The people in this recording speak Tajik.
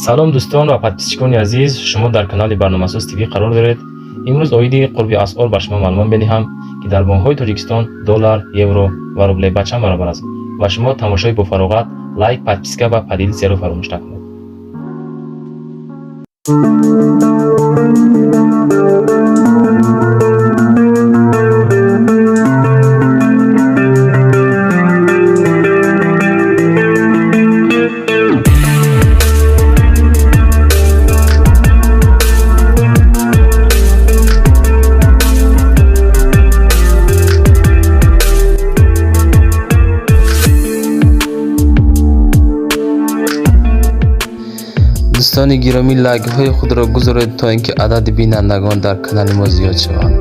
Салом, дӯстон ва подписчикони азиз! Шумо дар канали Барномасоз ТВ қарор доред. Имрӯз оиди қурби асъор ба шумо маълумот медиҳам, ки дар бонкҳои Тоҷикистон доллар, евро ва рубле ба чанд баробар аст. Ва шумо тамошои бофароғат, лайк, подписка ва поделиться ро фаромӯш накунед. Дӯстони гиромӣ, лайкҳои худро гузоред, то ин ки адади бинандагон дар канали мо зиёд шаванд.